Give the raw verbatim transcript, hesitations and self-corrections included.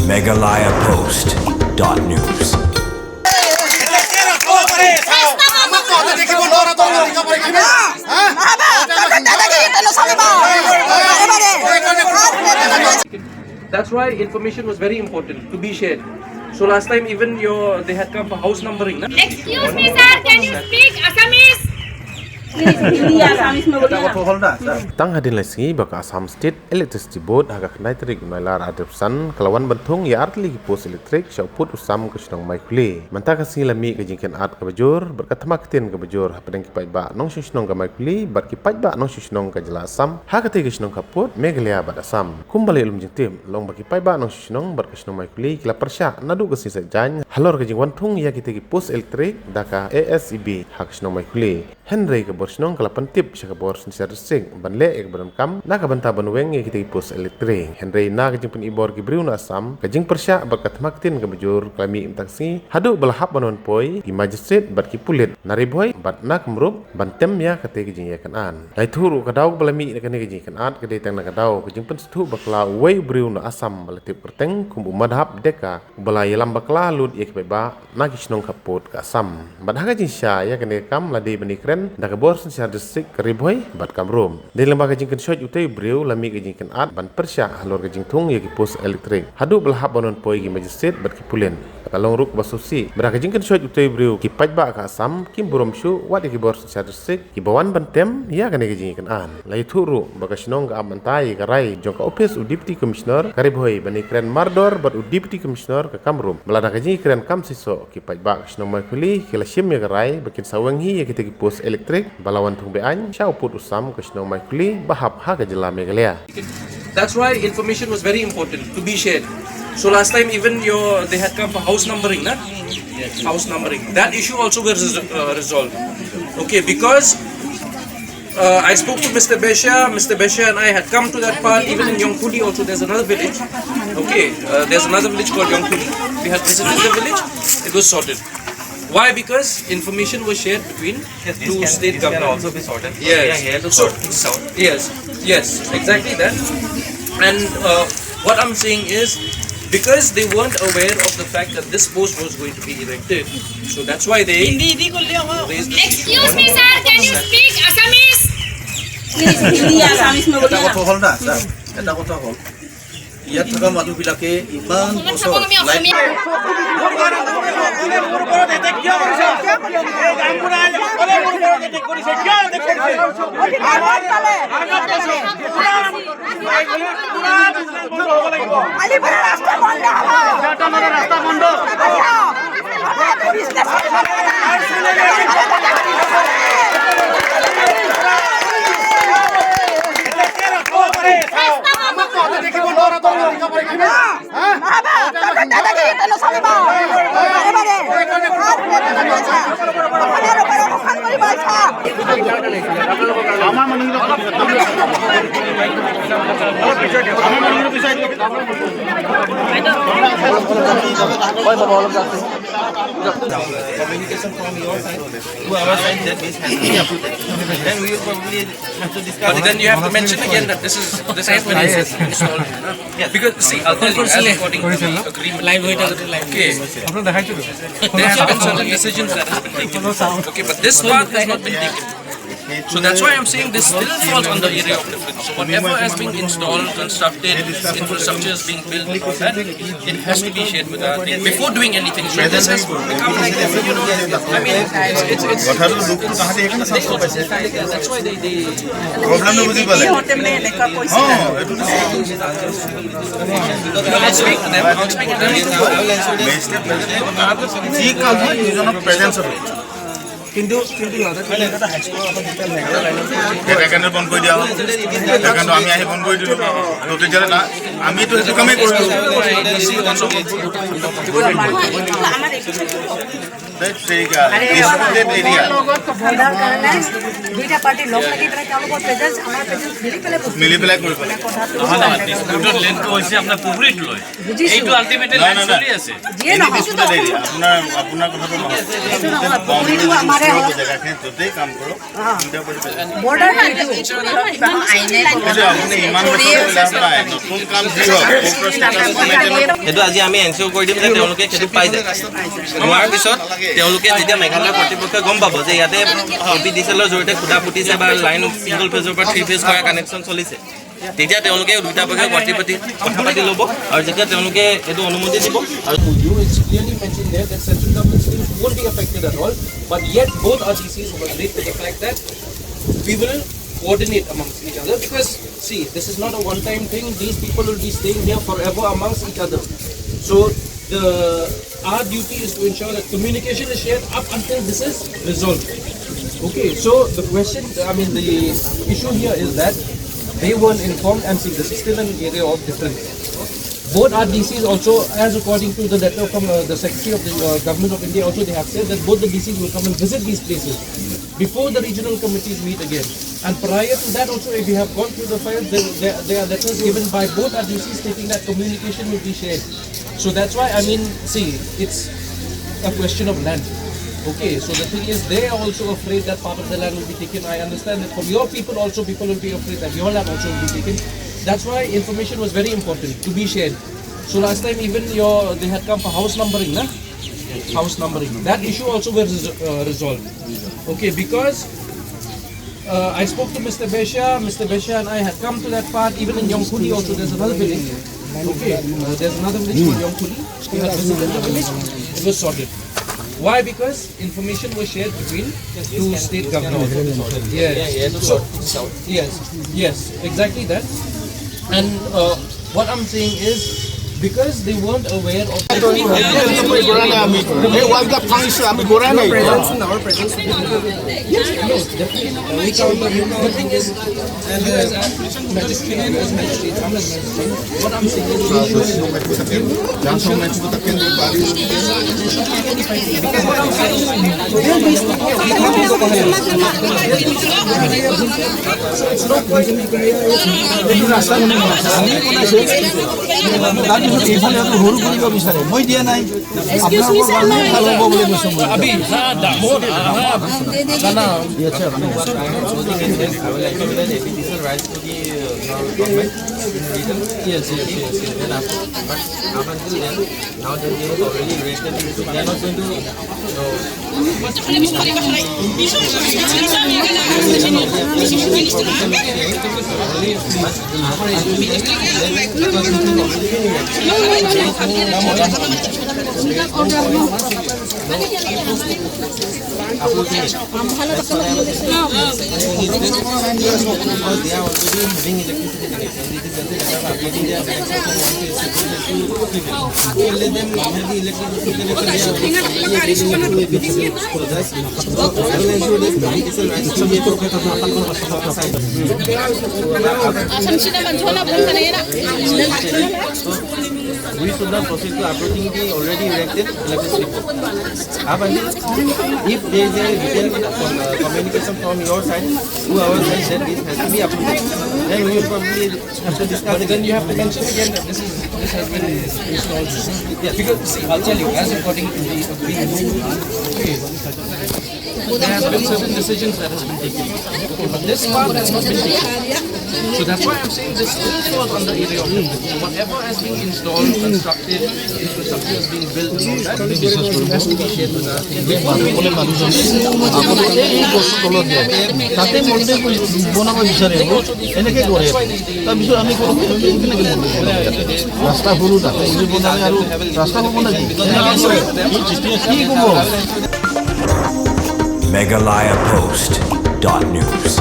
Meghalaya Post dot news. That's why information was very important to be shared. So last time even your they had come for house numbering, na? Excuse me, sir, can you speak Assamese? Please, Hindi, Assamese में बोलिए ना। Tang hadien lai sngi ba ka Assam State Electricity Board ha ka khyndai tarik Nailar arphew san ka la wan ban thung ïa artylli ki post electric sha u pud u sam ka shnong Maikhuli. Mynta ka sngi la mih ka jingkynad kaba jur bad ka thma ktien kaba jur hapdeng ki paidbah nongshong shnong ka Maikhuli bad ki paidbah nongshong shnong ka jylla Assam ha katei ka shnong khappud Meghalaya bad Assam. Kumba la ïalum jingtip long ba ki paidbah nongshong shnong bad ka shnong Maikhuli ki la pyrshah naduh ka sngi Saitjaiñ halor ka jingwan thung ïa kitei ki post electric da ka A S E B ha ka shnong Maikhuli. Hynrei ka bor shnong ka la pyntip sha ka bor synshar district ban leh ïa kaba donkam na ka bynta ban weng ïa kitei ki post electric. Hynrei na ka jingpyni bor ki briew na Assam ka jingpyrshah bad ka thma ktien kaba jur ka la mih mynta ka sngi haduh ba la hap ban wan poi ki magistrate bad ki pulit na Ri Bhoi bad na Kamrup ban tem ïa katei ka jingïakynad. La ïathuh ruh ka daw kaba la mih na kane ka jingïakynad ka dei tang na ka daw ka jingpynsngewthuh bakla uwei u briew na Assam ba la tip kyrteng kum u Madhab Deka uba la ïalam bakla lut ïa ki paidbah na ki shnong khappud ka Assam. Bad ha ka jingshisha ïa kane ka kam la dei ban ïakren da ka bor synshar district ka Ri Bhoi bad Kamrup. Dei lyngba ka jingkynshoit utei u briew la mih ka jingkynad ban pyrshah halor ka jingthung ïa ki post electric haduh ba la hap ban wan poi ki magistrate bad ki pulit. Ka long ruh kaba sngewsih ba da ka jingkynshoit utei u briew ki paidbah ka Assam kim burom shuh wat ïa ki bor synshar district kiba wan ban tem ïa kane ka jingïakynad. La ïathuh ruh ba ka shnong ka ap mynta ïa ka rai jong ka ophis u Deputy Commissioner ka Ri Bhoi ban ïakren mardor bad u Deputy Commissioner ka Kamrup. Ba lada ka jingïakren kam shisha ki paidbah ka shnong Maikhuli ki la shim ïa ka rai ba kin sa weng hi ïa kitei ki post electric ba la wan thung be-aiñ sha u pud u sam ka shnong Maikhuli ba hap ha ka jylla Meghalaya. That's why information was very important to be shared. So last time even your they had come for house numbering, na? House numbering. That issue also was uh, resolved. Okay, because uh, I spoke to Mister Besha. Mister Besha and I had come to that part. Even in Yongkuli also, there's another village. Okay, uh, there's another village called Yongkuli. We had visited the village. It was sorted. Why? Because information was shared between two state government. Also be sorted. Yes. Here to So- sort things out. Yes, yes, exactly that. And uh, what I'm saying is, because they weren't aware of the fact that this post was going to be erected, so that's why they raised the Excuse me, sir. Can you speak Assamese? Please, Hindi, Assamese में बोलिए ना। হ'ল না ছাৰ, এটা কথা হ'ল, ইয়াত থকা মানুহবিলাকে ইমান বছৰ লাইট অধিকাৰ ক'ত পালে? কালিৰ পৰা ৰাস্তা বন্ধ হ'ব। ৰাস্তা বন্ধ। Communication from your side to our side that this has to be approved. Then we will probably have to discuss. But then you have to mention again that this is this has been installed. Because see, I'll tell you, as according to the agreement, okay, there have been certain decisions that have been taken. Okay, but this part has not been taken. So that's why I'm saying this still falls under area of difference. So whatever has been installed, constructed, infrastructure is being built and all that, it has to be shared with our thing before doing anything. So this has become like, you know, I mean, it's, it's, it's, কথাটো দুখটো তাহাঁতে এইকাৰণে চান্স পাইছে। That's why they, they প্ৰব্লেমটো বুজি পালে? সিহঁতে মানে এনেকুৱা কৈছে। অ এইটো I'll speak to them. I'll speak to them. মেজিষ্ট্ৰেট মেজিষ্ট্ৰেট যি কাম হয় দুজনৰ প্ৰেজেঞ্চত হয়। কিন্তু কিন্তু সিহঁতে এটা হাইস্কুলৰ আগত যেতিয়া মেঘালয় লাইনত সেইকাৰণে বন্ধ কৰি দিয়া হ'ল। সেইকাৰণে আমি আহি বন্ধ কৰি দিলোঁ। তো তেতিয়াহ'লে না- আমিতো সেইটো কামেই কৰিলোঁ। আমাৰ এইটো ধেৎ তেৰিকা, ডিছপুটেড এৰিয়া। বৰ্ডাৰ কাৰণে দুইটা পাৰ্টি লগ লাগি পেলাই তেওঁলোকৰ প্ৰেজেঞ্চ আমাৰ প্ৰেজেঞ্চ মিলি পেলাই বস্তু মিলি পেলাই কৰিব লাগে। কথাটো নহয় নহয়, ডিছপুটৰ লেণ্ডটো হৈছে আপোনাৰ পুখুৰীত লৈ। বুজিছো। এইটো আল্টিমেটলি নাই, নাই, নাই। চলি আছে। যিয়ে এনে নহওক, ডিছপুটেড এৰিয়া। আপোনাৰ, আপোনাৰ কথাটো নহয়। এইটো নহয়, পুখুৰীটো আমাৰে জেগাখিনিত য'তেই কাম কৰক, চিন্তা কৰিব নালাগে। বৰ্ডাৰ এইটো। এইটো আপুনি ইমান বছৰ কৰি লাভ নাই। নতুন কাম যি হওক, কৰ্পৰেট ষ্টেটাছ কমিটিৰ সেইটো আজি আমি এনচিঅ'ৰ কৰি দিম যে তেওঁলোকে সেইটো পাই যায়। হোৱাৰ পিছত তেওঁলোকে যেতিয়া মেঘালয় কৰ্তৃপক্ষই গম পাব যে ইয়াতে এ পি ডি চি এলৰ জৰিয়তে খুটা পুতিছে বা লাইন ছিংগল ফেজৰ পৰা থ্ৰী ফেজ কৰা কানেকশ্যন চলিছে, তেতিয়া তেওঁলোকে দুটা পক্ষই কথা পাতি, কথা পাতি ল'ব আৰু যেতিয়া তেওঁলোকে এইটো অনুমতি দিব আৰু You, it's clearly mentioned there that central government schemes won't be affected at all, but yet both R D Cs were agreed to the fact that we will coordinate amongst each other because, see, this is not a one-time thing. These people will be staying here forever amongst each other. So the our duty is to ensure that communication is shared up until this is resolved. Okay, so the question, I mean, the issue here is that they weren't informed, and see, this is still an area of difference. Both our D Cs also, as according to the letter from uh, the Secretary of the uh, Government of India, also they have said that both the D Cs will come and visit these places before the regional committees meet again. And prior to that also, if we have gone through the files, there, there, there are letters given by both our D Cs stating that communication will be shared. So that's why, I mean, see, it's a question of land. Okay, so the thing is, they are also afraid that part of the land will be taken. I understand that from your people also, people will be afraid that your land also will be taken. That's why information was very important to be shared. So last time even your they had come for house numbering, na? House numbering. That issue also was uh, resolved. Okay, because uh, I spoke to Mister Besha. Mister Besha and I had come to that part. Even in Yongkuli also, there's another village. Okay, uh, there's another village called Yongkuli. We had visited the village. It was sorted. Why? Because information was shared between two state governments. Yes. So, yes. Yes. Exactly that. And uh, what I'm saying is because they weren't aware of. এই ৱালটা ভাঙিছে, আমি ঘূৰাই নাই। Yes, no, definitely. We can, the thing is, you as a magistrate, you as magistrate, I'm as magistrate. What I'm saying is, এইটো ৰাস্তা কোনে বনাইছে? কোনে বনাইছে? তাৰপিছত এইফালে আকৌ সৰু কৰিব বিচাৰে, মই দিয়া নাই। আপোনালোকৰ কাৰণে ভাল হ'ব বুলি কৈছোঁ মই। Yes, sir. Yes, yes, yes, yes. Then after, but up until then, now that they have already erected it, they are not going to, you know, We should not proceed to uprooting the already erected electricity pole. Up until if there is a written, uh, communication from your side to our side that this has to be uprooted, then we will probably have to discuss again. You have to mention again that this is, this has been installed. Yes. Because, see, I'll tell you, as according to the agreement, okay, there have been certain decisions that has been taken. Okay, but this part has not been taken. So that's why I'm saying this still falls under area of whatever has been installed, constructed, infrastructure is being built and all that, this has to be shared with us. সকলে মানুহজনে আগতে এই গছৰ তলত যায়, তাতে মন্দিৰ বনাব বিচাৰে, এনেকে কৰে। তাৰপিছত আমি ক'লো, "কেনেকে মন্দিৰ বনাব ইয়াতে? ৰাস্তা সৰু, তাতে মন্দিৰ বনালে আৰু ৰাস্তা হ'ব নেকি?" কি ক'ব? Meghalaya Post dot news.